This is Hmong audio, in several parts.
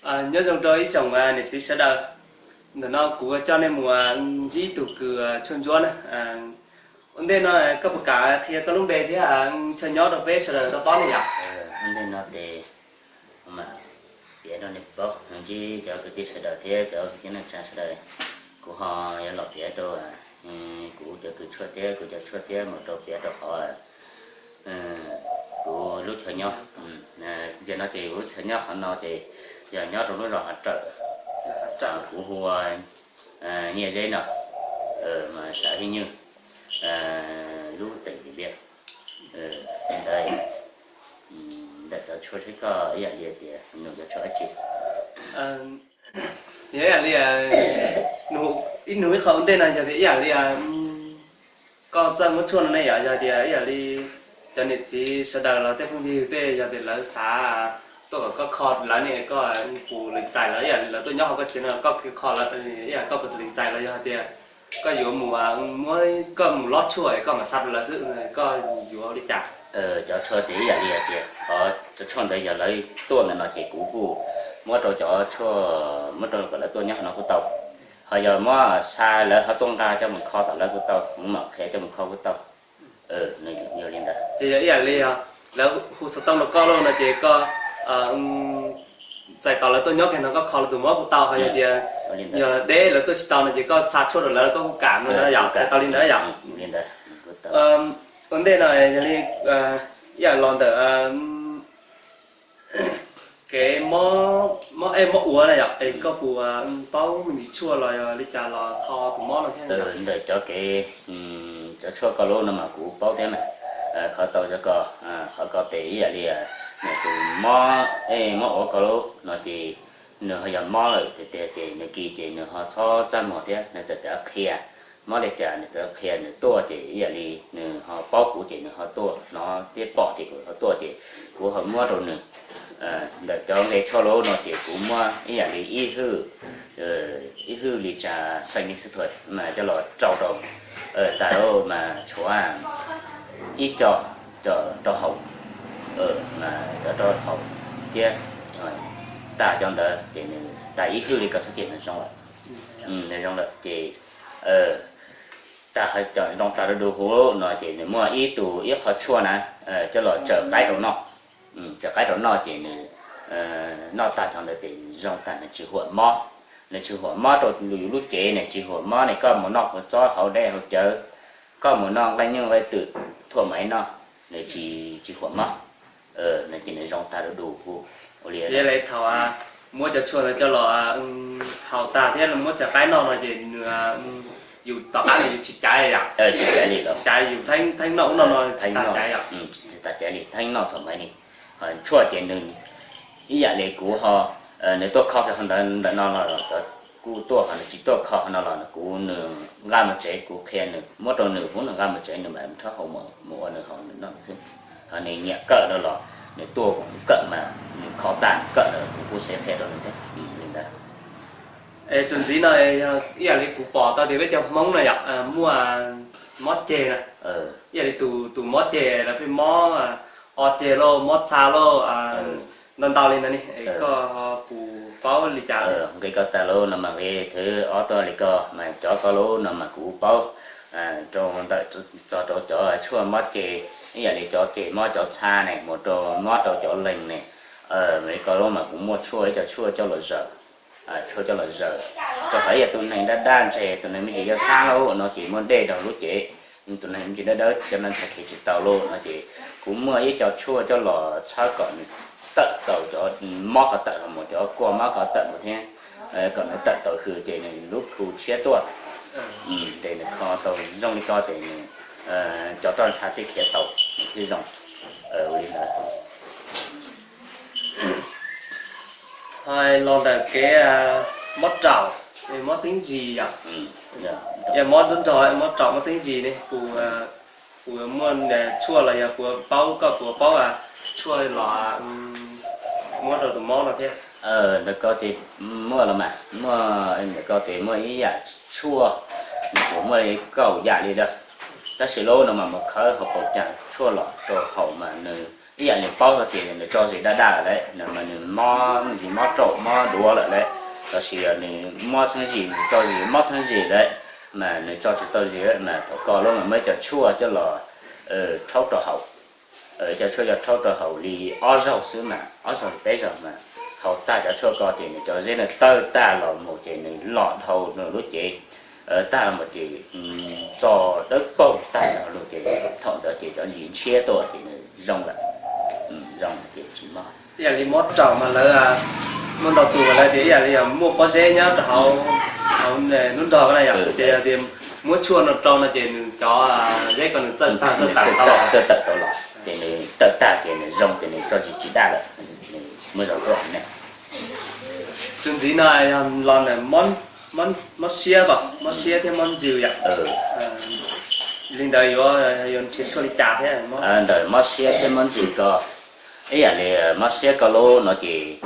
Nyob zoo rau ib tsoom niam txiv sawv daws. Ntawm no kuv coj nej mus ntsib tus kws Tshuaj Ntsuab na. Ua ntej no koj puas kam qhia koj lub npe thiab chaw nyob rau peb sawv daws tau paub ne yom? Ua ntej no ces kuv mam piav rau nej paub, ntsib cov kwv tij sawv daws thiab cov kwv tij neej tsa sawv daws. Kuv ho yuav los piav rau kuv cov kws tshuaj thiab kuv cov tshuaj thiab mus rau piav rau qhov kuv lub chaw nyob. Ntawm no ces kuv lub chaw nyob qhov no ces yog nyob rau lub zos Hav Rawm, kuv hu ua Nyiaj Zeb no, mas xav Hib Nywj, lub teem Lis Liaj. Ntawd, ntawm cov tshuaj seb koj ib yam li tias nug cov tshuaj dab tsi? Yog ib yam li, ib nug ib qho ua ntej no yog tias ib yam li koj txawj muab tshuaj no ne yom, yog tias ib yam li cov niam txiv sawv daws los tej phooj ywg tej yog tias lawv xav tuaj kom koj kho lawv ne, koj puas lees txais lawv ib yam li lawv tuaj nyob hauv koj tsev no koj kho lawv, ib yam koj puas lees txais los yog tias koj yuav mus muab koj mus lob tshuaj es koj mam xa rau lawv xwb, koj yuav ua li cas? Cov tshuaj ces ib yam li hais tias qhov cov tshuaj ntawd yog lawv tuaj ntawm no ces kuv kuj muab rau cov tshuaj, muab rau kom lawv tuaj nyob qhov no kuj tau. Ho yog muab xa lawv ho tuaj nqa coj mus kho tom lawv kuj tau, kuv mam qhia coj mus kho kuj tau. Yog li ntawd ces yog ib yam li lawv hu xov tooj rau koj lauj no ces koj txais tos lawv tuaj nyob kiag no koj kho lawv tus mob kuj tau, ho yog tias yog deb lawv tuaj tsis tau no ces koj xa tshuaj rau lawv koj kuj kam no na yom, txais tau li ntawd yom? Ua ntej no yog li ib yam los ntawm kev mob ej mob ua na yom, es koj puas paub me ntsis tshuaj los yog li cas los kho tus mob no thiab? Ntawm cov kev, cov tshuaj ko lub no mas kuv paub thiab mas. Qhov tau cov ko, qhov ko tes ib yam li nws tus mob ej mob ua ko lub no ces nws ho yog mob lawm tiag tiag ces nws kis ces nws ho txhob txaj muag thiab nws txawm tias qhia, mob li cas nws txawm qhia nws tuaj ces ib yam li nws ho paub kuv ces nws ho tuaj hnov thiab pom ces kuv ho tuaj ces kuv ho muab rau nws. Ntawm cov nqe tshuaj lub no ces kuv muab ib yam li ib hwj, ib hwj li tsas xees li xwb thuam mas coj los rau rau tas lub mas tshuav ib co, co rau hauv, mas cov rau hauv thiab tas cov ntawd ces nws tas ib hwj li ko xwb ces nws zoo lawm. Nws zoo lawm ces tas cov zoo tas du du huv no ces nws muaj ib tug ib qho tshuaj na coj los tsaws qaib rau noj. Tsaws qaib rau noj ces nws noj tag cov ntawd ces zoo tag nws tsis huam mob. Nws tsis huam mob rau yus lub cev, nws tsis huam mob ne, koj mus noj kua txob hauv dej hauv cawv, koj mus noj nqaij nyuj nqaij twm thuam maiv noj, nws tsis, tsis huam mob. Nws ces nws zoo tag du du huv. Ua li thaum muab cov tshuaj ntawd coj los haus tag thiab muab tsaws qaib noj no ces nws, yus tom qab no yus tsis caiv yom? Tsis caiv li, tsis caiv, yus theeb noj ub noj no tsis tas caiv yom? Tsis tas caiv li, theeb noj thuam maiv li. Ho tshuaj ces nws ib yam li kuv ho, nws tuaj kho kiag qhov ntawd ntawm no los cov kuj tuaj, ho nws tsis tuaj kho qhov no los kuv, nws nqa mus tsev kuv qhia nws, muab rau nws huv nws nqa mus tsev nws mam rhaub hauv mus ua nws haus nws noj xwb. Ho nws nyiam kawm no los nws tuaj kuv kawm mas nws kho tag kawm lawm kuv kuj xav qhia rau nws thiab li ntawd. Es txuas ntxiv no ib yam li kuv pom tau tias peb cov Hmoob no yom muaj mob ceg na, ib yam li tus mob ceg los pheej mob o ceg lauj, mob txha lauj, ntau ntau li ntawd ne, koj puas paub li cas? Nqe ko tas lub no mas nqe thwv ob tuaj li ko mas cov ko lub no mas kuv paub rau ntawm txog rau cov tshuaj mob ceg, ib yam li cov ceg mob cov txha ne, mus rau mob rau cov lees ne, li ko lub mas kuv muaj tshuaj ib co tshuaj coj los zaws, tshuaj coj los zaws rau qhov ib yam tus neeg dab dab ntseg, tus neeg me ntsis yog xab lauj no ces muaj dej rau lub cev, tus neeg me ntsis dawb dawb cov no ntshai khiav tsis tau lauj no ces kuv muaj ib co tshuaj coj los txhawb kom nws tawm tau cov mob ko tawm los mus, cov kua mob ko tawm mus thiab kom nws tawm tau hws ces nws lub plhu tshiab tuaj. Ces nws kho tau zoo li ko ces nws cov roj ntsha thiaj khiav tau, nws thiaj zoo. Ua li ntawd. Ho los ntawm kev mob raum, mob txeeb zis yom? Yog mob nruab nrog, mob raum, mob txeeb zis ne, kuv, kuv muaj tshuaj los yog kuv paub, koj puas paub tshuaj los muab rau tus mob no thiab? Ntawm ko ces muaj los mas, muaj, ntawm ko ces muaj ib yam tshuaj, nws kuj muaj li kaum yam li lawm, tab sis lub no mas mus khawb hauv paus cas tshuaj los rau haus mas nws ib yam li paub hais tias nws tso zis daj daj lawm, mas nws mob zis mob raum mob duav lawm lawm, los sis yog nws mob txheeb zis, nws tso zis mob txheeb zis lawm, mas nws tso tsis tau zis, mas thaum ko lawm mas muab cov tshuaj coj los rhaub rau haus. Cov tshuaj coj rhaub rau haus li ob zaug xwb mas, ob zaug peb zaug mas, haus tag cov tshuaj ko ces nws cov zeb no tawg tag los mus ces nws los dhau nws lub cev tag los mus ces txo dawb paug tag los ces thaum ntawd ces cov zis ntshiab tuaj ces nws zoo lawm, zoo ces tsis mob. Ib yam li mob raum mas lawv, muaj ntau tus lawv tias ib yam li yog muaj pob zeb nyob rau hauv, hauv lub nrog ko na yom, ces yog tias muab tshuaj no rau no ces nws cov zeb ko nws txawj tawm tau los, ces nws tawm tag ces nws zoo ces nws tso zis tsis daj lawm, nws muab zog tuaj ne. Tus ntxiv no yog los ntawm mob siab, mob siab thiab mob ntsws yom. Li ntawd yuav, yuav nrhiav tshuaj li cas thiab? Ntawm mob siab thiab mob ntsws ko, ib yam li mob siab ko lub no ces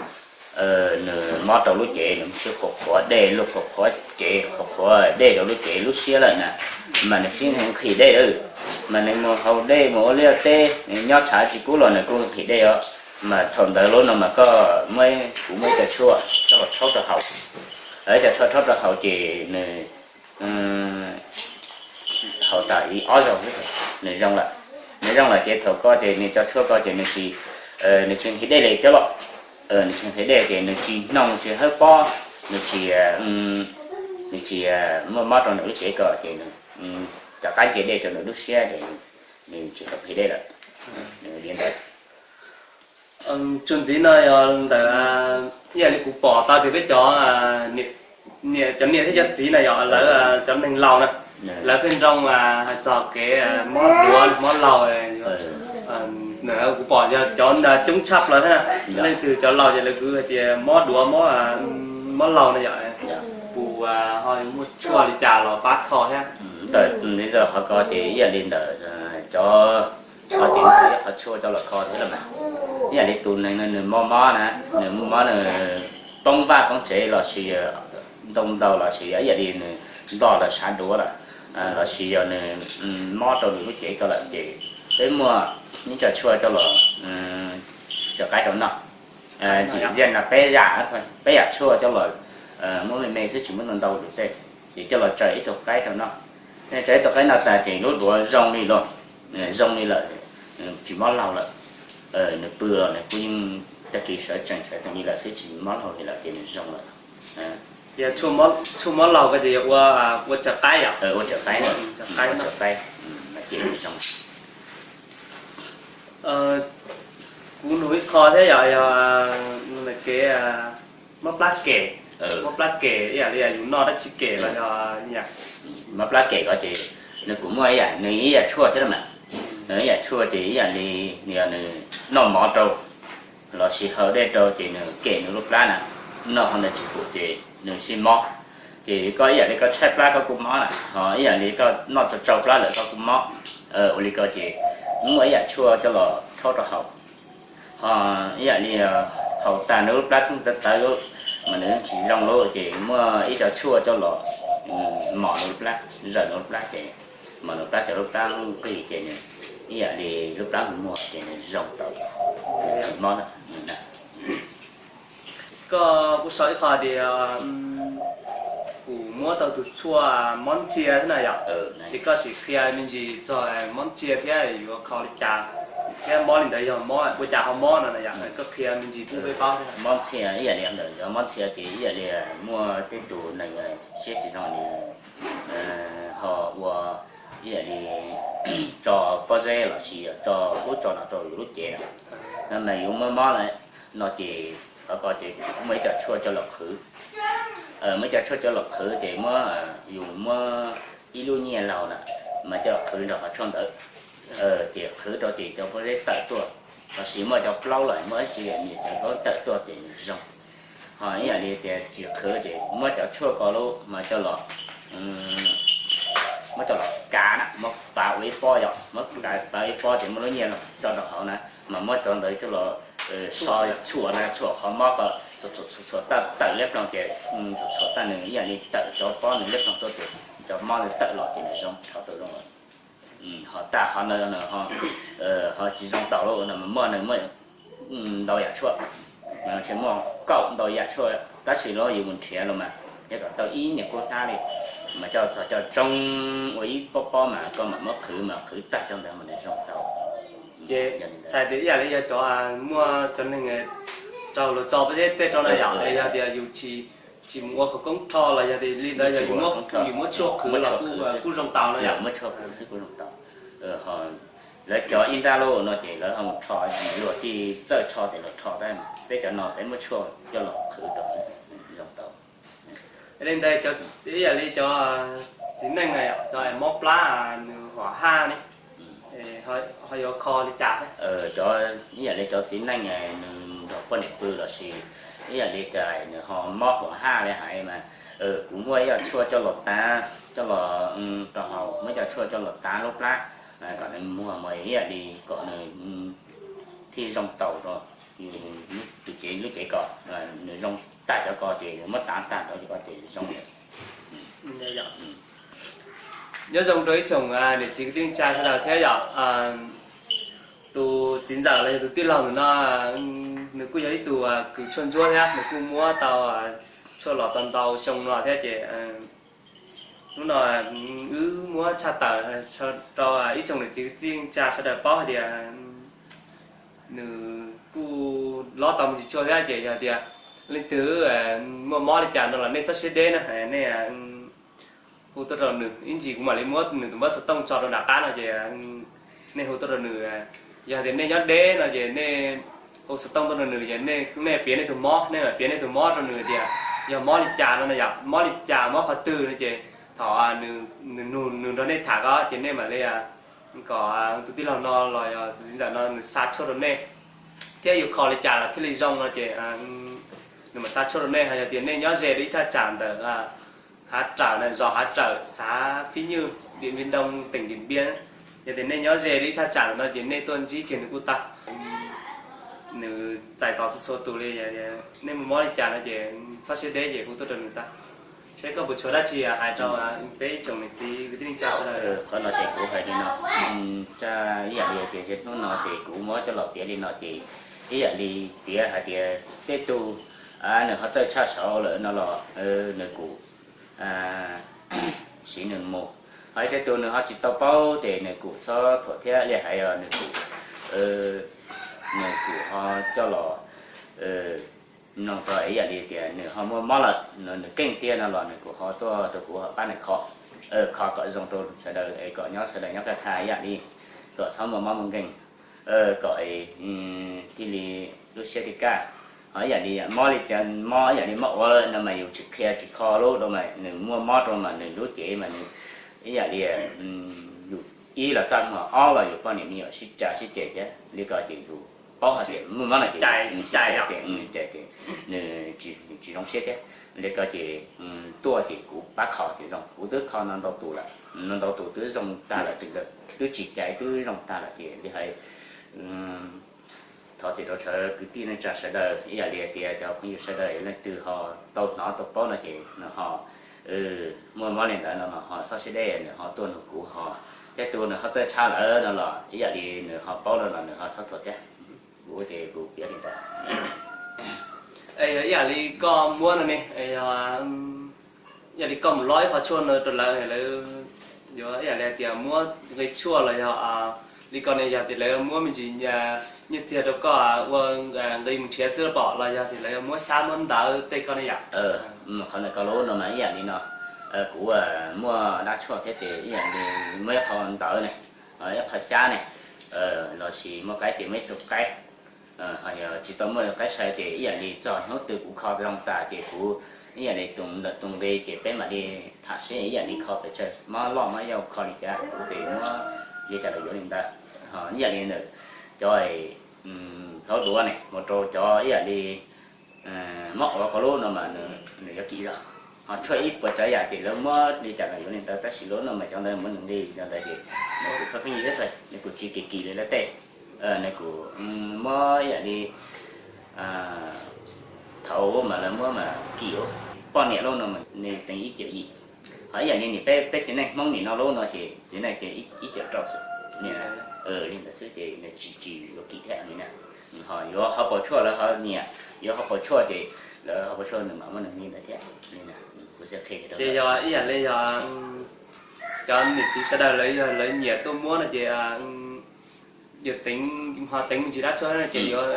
nws mob rau lub cev, nws sib qhuav qhuav dej, lub qhuav qhuav cev, qhuav qhuav dej rau lub cev lub siab lawm na, mas nws sib nqhis dej lawm, mas nws mus haus dej mus ua liaj teb, nws nyob tshav tsis kub los nws kuj nqhis dej os. Mas thaum ntawd lub no mas koj muab, kuv muab ib co tshuaj coj los rhaub rau haus, ib co tshuaj rhaub rau haus ces nws haus tag ib ob zaug xwb nws zoo lawm. Nws zoo lawm ces thaum ko ces nws cov tshuaj ko ces nws tsis, nws tsis nqhis dej li thiab los, nws tsis nqhis dej ces nws tsis hnoos tsis hawb pob, nws tsis, nws tsis muaj mob rau nws lub cev ko ces cov qab nce dej rau nws lub siab ces nws tsis tau nqhis dej lawm. Nws li ntawd. Tshuaj ntxiv no yog ntawm, ib yam li kuv pom tau tias peb cov, cov niam thiab cov txiv na yom, lawv cov neeg laus na, lawv pheej nroo hais txog kev mob duav mob laug. Kuv pom yog cov coob tshaj plaws thiab, leej twg cov laus ces lawv kuj hais tias mob duav mob, mob laug na yom, kuv ho muaj tshuaj li cas los pab kho thiab? Ntawm li ntawm qhov ko ces ib yam li ntawm cov, qhov tias ib qhov tshuaj coj los kho thiab los mas, ib yam li tus neeg no nws mob mob na, nws mob mob nws poob vaj poob tsev los sis ntoo ntau los sis ib yam li nws nto lawm sav duav lawm, los sis yog nws mob rau nws lub cev ko lawm ces peb muaj ib co tshuaj coj los tsaws qaib rau noj. Ntxim ziaj no peb yam, peb yam tshuaj coj los muab me me xwb tsis muab ntau ntau lus tej, ces coj los tsaws ib tug qaib rau noj. Tsaws ib tug qaib no tas ces lub duav zoo li los, zoo li lawm, tsis mob laug lawm. Nws pw los nws kuj yeej tag kis sawv tsees sawv tsees li lawm xwb tsis mob laug li lawm ces nws zoo lawm. Ces tshuaj mob laug ko ces yog ua, ua tsaws qaib yom? Ua tsaws qaib, ua tsaws qaib, ces nws zoo. Kuv nug ib qho thiab yom, yog kev mob plab kem, mob plab kem ib yam li yus noj dab tsi kem los yog, mob plab kem ko ces nws kuj muaj ib yam, nws ib yam tshuaj thiab mas, nws ib yam tshuaj ces ib yam li nws yog nws noj mov rau los sis haus dej rau ces nws kem nws lub plab na, noj qhov ntawd tsis haum ces nws sib mob. Ces koj ib yam li koj tshaib plab koj kuj mob na, ho ib yam li koj noj tsau tsau plab lawm koj kuj mob. Ua li ko ces muaj ib yam tshuaj coj los rhaub rau haus, ho ib yam li haus tag nws lub plab tawv tawv mas nws tsis zoo lawm ces muaj ib co tshuaj coj los mos nws lub plab, zawm nws lub plab ces mos nws lub plab ces lub plab nqig ces nws ib yam li lub plab muag ces nws zoo tau, tsis mob lawm. Koj kuj sau ib qho tias kuv muab tau tus tshuaj mob ntxhia thiab na yom, ces koj sim qhia me ntsis txog mob ntxhia thiab yuav kho li cas, thiab mob li ntawd yog mob ua cas ho mob no na yom, koj qhia me ntsis pub peb paub thiab. Mob ntxhia ib yam li ntawd, yog mob ntxhia ces ib yam li muaj tej tus neeg siab tsis zoo li ho ua ib yam li tso pob zeb los sis tso ub tso no rau yus lub cev na, no mas yus muaj mob lawm no ces qhov ko ces muaj ib co tshuaj coj los qhwv. Muaj ib co tshuaj coj los qhwv ces muab, yus muab ib lub nyiaj laug na mas coj los qhwv nrog qhov tshuaj ntawd, ces qhwv rau ces cov pob zeb tawm tuaj, los sis muaj cov plaub los muaj ib tsi nws cov plaub tawm tuaj ces nws zoo. Ho ib yam li tias tsis qhwv ces muab cov tshuaj ko lub mas coj los, muab coj los kav na, muab pav ua ib pob yom, muab kav pav ib pob ces muab lub nyiaj los tso rau hauv na, mas muab cov ntawd coj los so txhuam na, txhuam qhov mob ko, txhuam txhuam txhuam txhuam tawm liab ploog ces, txhuam txhuam tag nws ib yam li tawm cov pob nws liab ploog tuaj ces cov mob nws tawm los ces nws zoo, rho tau zoo lawm. Ho tag ho no ho tsis zoo tau lawm no mas muaj, muaj ntau yam tshuaj, muaj kaum ntau yam tshuaj tab sis los yus mus nrhiav los mas yog kom tau ib nyuag kub hnab li mas coj txog coj tsoo ua ib pob pob mas koj mam muab qhwv mas qhwv tag cov ntawd mas nws zoo tau. Ces txhais tias ib yam li yog cov muaj cov neeg raug luag tso pob zeb tej rau na yom, yog tias yus tsis, tsis mus ua khawv koob rho los yog tias li ntawd yog yus muab tshuaj qhwv los kuj zoo tau na yom. Muab tshuaj qhwv xwb kuj zoo tau. Lawv cov ib nrab loj no ces lawv ho mus rho, luag thiaj txawj rho ces luag rho tab, peb cov no peb muab tshuaj coj los qhwv rau zoo tau. Li ntawd ib yam li cov txiv neej na yom, cov mob plab nws hom haj ne, ho yuav kho li cas? Cov ib yam li cov txiv neej nws nrog poj niam pw los sis ib yam li cas nws ho mob hom haj li hais mas kuv muaj ib co tshuaj coj los tav, coj los rau haus, muaj ib co tshuaj coj los tav lub plab kom nws muag mas ib yam li kom nws thiaj zoo tau rau tus cev lub cev ko, nws zoo tag cov ko ces muab tav tag rau cov ko ces zoo lawm. Nyob zoo rau ib tsoom niam txiv kwv tij neej tsa sawv daws thiab yom. Tus txiv ntxawm los yog tus tij laug ntawm no nws kuj yog ib tug kws tshuaj ntsuab thiab, nws kuj muab tau tshuaj los tau ntau xyoo no thiab ces hnub no wb muab tshaj tawm rau ib tsoom niam txiv kwv tij neej tsa sawv daws paub hais tias nws kuj lob tau me ntsis tshuaj thiab ces yog tias leej twg muaj mob li cas no los nej txhob siab deb na, nej hu tuaj rau nws ib ntsis kuv mam li muab nws tus npawb xov tooj tso rau nram qab no ces nej hu tuaj rau nws. Yog tias nej nyob deb no ces nej hu xov tooj tuaj rau nws ces nej piav nej tus mob, nej mam piav nej tus mob rau nws tias yog mob li cas no, yog mob li cas, mob qhov twg no ces thaum nws nug nws nrog nej tham ko ces nej mam li kom tus tij laug no los yog tus txiv ntxawm no nws xa tshuaj rau nej thiab yuav kho li cas los thiaj li zoo no ces nws mam xa tshuaj rau nej. Ho yog tias nej nyob ze rau ib thaj tsam ntawm hav rawm na, zos hav rawm, xav Phib Nywj, Điện Biên Đông, tỉnh Điện Biên, yog tias nej nyob ze rau ib thaj tsam ntawm no ces nej tuaj ntsib kiag nws kuj tau. Nws txais tos txhua txhua tus li, nej muaj mob li cas no ces txhob siab deb ces hu tuaj rau nws tau. Seb koj puas tshuav dab tsi hais rau peb ib tsoom niam txiv kwv tij neej tsa sawv daws? Qhov no ces kuv hais li no, ib yam li tias hnub no ces kuv muab coj los piav li no ces ib yam li piav hais tias tej tug nws ho txawj tshaj saud lawm no los nws kuj siv nws mus, ho tej tug nws ho tsis tau paub ces nws kuj txhob thuam thiab li hais os, nws kuj, nws kuj ho coj los mloog tso ib yam li tias nws ho muaj mob lawm no nws keej tiag no los nws kuj ho tuaj rau kuv ho pab nws kho, kho kom zoo rau sawv daws es kom nyob sawv daws nyob kaj thaj ib yam li kom txhob muaj mob muaj nkeeg, kom thiaj li lub siab thiaj kaj. Ho ib yam li mob li cas, mob ib yam li mob ua no mas yus tsis qhia tsis kho lub rau mas nws muaj mob rau mas nws lub cev mas nws ib yam li yus ib los txaj muag, ob los yus poj niam me nyuam sib cav sib ceg thiab li ko ces yus paub hais tias muaj mob no ces cais ces nws tsis zoo siab thiab li ko ces tuaj ces kuv pab kho ces zoo, kuv twb kho no ntau tus lawm, no ntau tus twb zoo tag lawm, twb tsis cais twb zoo tag lawm ces li hais thov txim rau sawv kwv tij neej tsa sawv daws ib yam li tias cov phooj ywg sawv daws leej twg ho tau hnov tau paub no ces nws ho muaj mob li ntawd no ho txhob siab deb, nws ho tuaj nug kuv ho, tej tug nws ho txawj tshaj lawm no los ib yam li nws ho paub no los nws ho txhob thuam thiab. Kuv ces kuv piav li ntawd. Ib yam li koj muab no ne, yog ib yam li koj mus lob ib qho tshuaj no rau lawv, lawv yuav ib yam li hais tias muab nqi tshuaj los yog li ko ne, yog tias lawv muab me ntsis nyiaj txiag rau koj ua nqi mus nrhiav xwb pom los yog tias lawv muab xyab muab ntawv tej koj ne yom? Qhov ntawd ko lub no mas ib yam li no, kuv muaj dab tshuaj thiab ces ib yam li muaj ib qho ntawv ne, ib qho xyab ne, los sis muaj qaib ces muaj ib tug qaib, ho yog tsis tau muaj qaib sai ces ib yam li txog hnub twg kuv kho zoo tas ces kuv ib yam li tus ntawm tus nqi ces peb mam li tham seb ib yam li kho pes tsawg, mob loj mob yau kho li cas kuv tes muab li cas los yuav li ntawd. Ho ib yam li ntawm cov hlauv duav ne mus rau cov ib yam li mob ua ko lub no mas nws yuav kim zog. Ho tshuaj ib puas tsav yam ces lawv muab li cas los yuav li ntawd, tab sis lub no mas cov ntawd muab nws nqi cov ntawd ces nws kuj pheej pheej yig thiab, nws kuj tsis kim kim li lawv tej, nws kuj muab ib yam li thaum mas lawv muab mas kim, poj niam lub no mas nws teev ib ciam yim, Ho ib yam li nim peb, peb txiv neej Hmoob nim no lub no ces txiv neej ces ib, ib cawm rau xwb. Li ntawd xwb ces nws tsis, tsis yuav kim thiab li na. Ho yuav hauv paus tshuaj lawv ho nyiam, yuav hauv paus tshuaj ces lawv hauv paus tshuaj nws mam muab nws li ntawd thiab. Kuv xav qhia rau ces yog ib yam li yog cov niam txiv sawv daws lawv yog lawv nyiam tuaj muab no ces yog teev, ho teev me ntsis dab tsi no ces yuav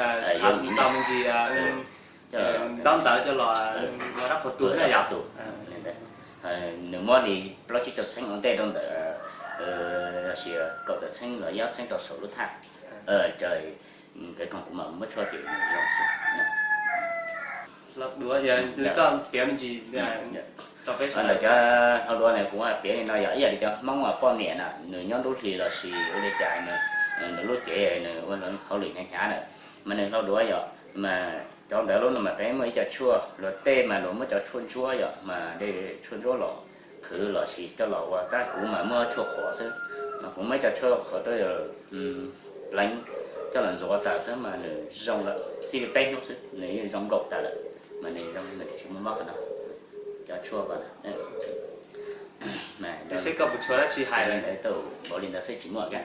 tau me ntsis ntaub ntawv coj los ua dab qhuas tus na yom. Nws muab li plaub tsib caug txheeb ua ntej rau ntawm, los sis kaum tawm txheeb los yog ob txheeb rau saum lub thaj. Ces kev koom kuv mam muab tshuaj ces nws zoo xwb. Hlo duav, yog li koj piav me ntsis rau peb sawv daws. Ntawm cov hlo duav ne kuv piav li no yog ib yam li cov Hmoob poj niam na, nws nyob nruab hlis los sis ua li cas nws, nws lub cev nws ua hauj lwm hnyav hnyav na, mas nws hlo duav yom, mas cov ntawd lub no mas peb muaj ib co tshuaj, luag tej mas luag muab cov tshuaj ntsuab yom, mas tshuaj ntsuab los qhwv los sis coj los ua, tab kuv mas muaj tshuaj qhuav xwb, mas kuv muab ib co tshuaj qhuav rau pleev coj los ntxuav tas xwb mas nws zoo lawm txij li peb hnub xwb nws yeej zoo nkaum tas lawm, mas nws zoo nws tsis muaj mob qhov no. Cov tshuaj ko na, seb koj puas tshuav dab tsi hais ntawd tau npaum li ntawd xwb tsis muaj kiag.